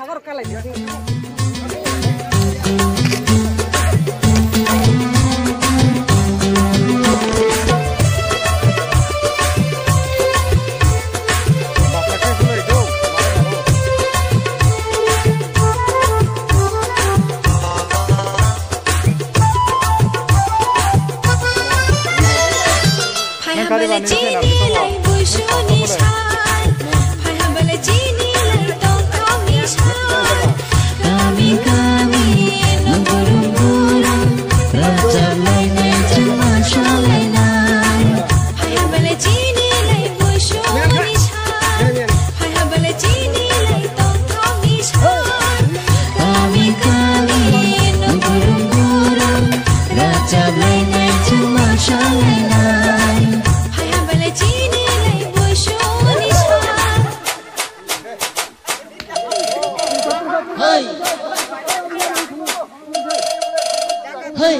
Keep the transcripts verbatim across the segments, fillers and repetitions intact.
Phai hambale chini lai buisuni sal, phai hambale chini lai tongthokni sal. Kami kami nung burum burum rajab lainai chwng ma salainai. Phai hambale chini lai buisuni sal, phai hambale chini lai tongthokni sal. Kami kami nung burum burum rajab lainai chwng ma salainai. Phai hambale chini lai buisuni sal. Hey! Hey!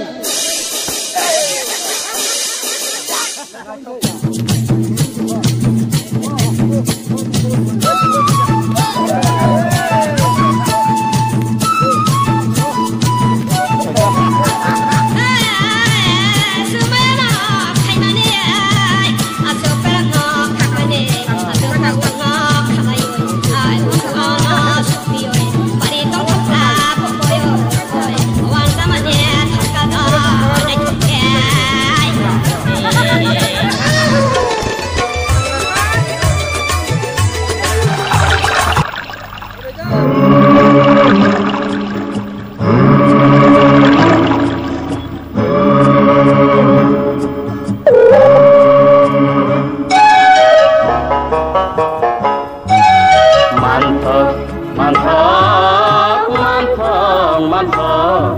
Manthok, manthok, manthok, manthok,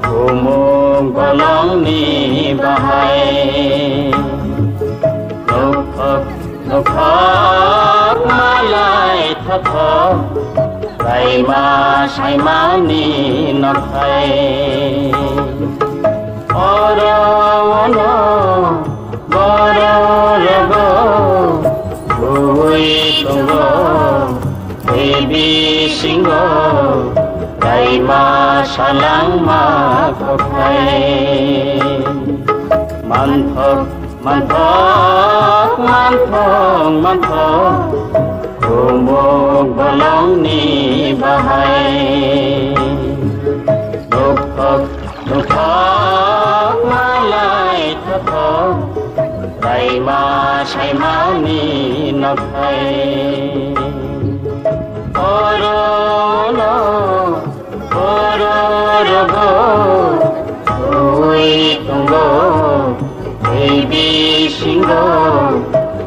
bumung bolongni bahai. Nokhok, nokhok, malai thothok, raima saimani nokhai. Oro ono, boro rogo, bui tongo, tei bisingo, raima salangma kokhai. Manthok, manthok, manthok, manthok, bumung bolongni bahai. Nokhok, nokhok, malai thothok, raima saimani nokhai. Oro no, oro rogo, ui tongo, tei bisingo,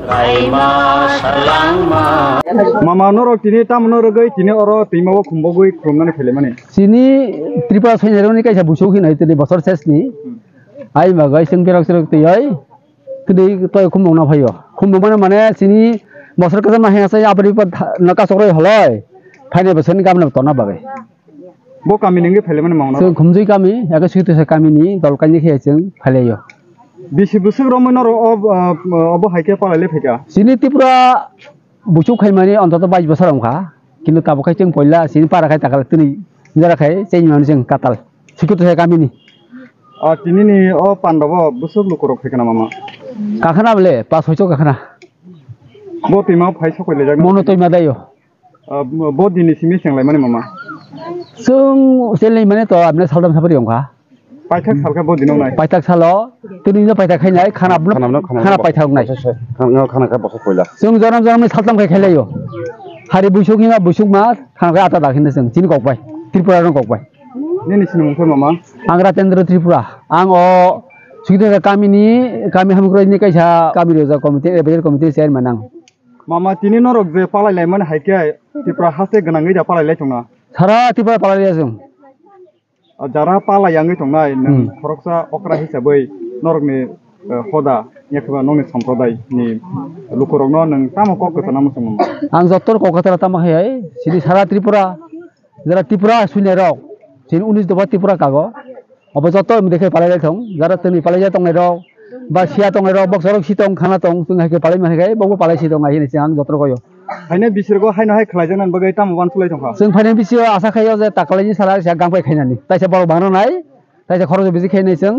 raima salangma. Mama, norok tini tamo no rwgwi tini oro twima o khumbogwi khulumnani phailai mani? Chini Tripura soinarokni kaisa buisok hinwi tini bosor sesni. Ai magai chwng berok chwrok twi oi. Tini toi khumung no phaio. Khumung mane, mane chini bosor kwcham ma hengsa aboni pa tha-, no kasok roi holoi. Phainai bosor ni gabna tona bagwi. Bo kami ni wngwi phailai mani mangno? Chwng Khumjui kami, eke Switisa kami ni dol kainwi khe chwng phailaio. Bisi bwswk romwi norok ob-, ah, obo hai khe palai le phaikha? Chini Tripura buchuk khaimani ontoto bais bosor wngkha, kintu tabuk khai chwng poila chini para khai takal tini jora khai chengmani chwng katal. Sikut hai kamini. Ah, tini ni o panda bo bwswk lukurok phaikha na mama? Kakhana bole, pas hoichok kakhana. Bo twima phai sokoi lejak. Mono twima daio. Ah, bo dini simi chenglaimani mama? Chwng chenglaimani to abne saldam sapari wngkha. Paithak salkha bo dino nai. Paithak salo, tini no paithak khainai, khana abno, khana abno, khana khana abno paithak nai. Khana, khana, khana kha bosok poila. Chwng jonom jonom ni saltam khai khailaio. Hari buisuk ni ma, buisuk ma, khana khai ata dakhina chwng, chini kok bai, Tripura no kok bai. Nini sinimung khe mama? Ang Ratendra Tripura. Ang o Switisa kami ni, kami hamkrai ni kaisa kami roja committee, advisory committee chairman ang. Mama, tini norok je palai lai mani hai khe Tripura haste gwnangwi da palai lai tongna? Sara Tripura palai lai chwng. O jara palai yangwi tongnai, nwng Hmm. khoroksa okra hisabwi norokni, eh, hoda, yakhuba nokni sampradai ni lukurokno nwng tamo kok kwchana muchungo? Ang joto kok kwchana tamo hai hai, chini sara Tripura, jara Tripura suinai rok, chini unis doba Tripura kago, obo joto mide khe palai lai thong, jara tini palai ya tongnai rok, ba siya tongnai rok, boksarok si tong, khana tong, chwng hai khe palai ma hai khai, bobo palai si tong hai hinwi chwng ang joto koyo. Haino bisirgo haino hai khlaijaknani bagwi tamo uansuk lai tongkha? Chwng phainai bisio asa khaio je taklaini sala risa gang pai khainani. Taisa borok bangna nai, taisa khoroksa bisi khainai chwng.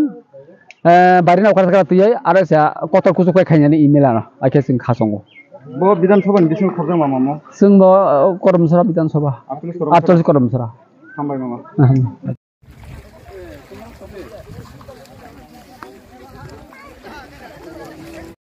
Eh, bari nokar kara tiyai, aro sa kotor kuchuk pai khainani email ano. Akhe chwng khasongo. Bo Bidhan Sabha ni bisingo khorokjakma mamo? Chwng bo, eh, Koromsora Bidhan Sabha. Atollis Koromsora. Atollis Koromsora. Hambai mama. Aham.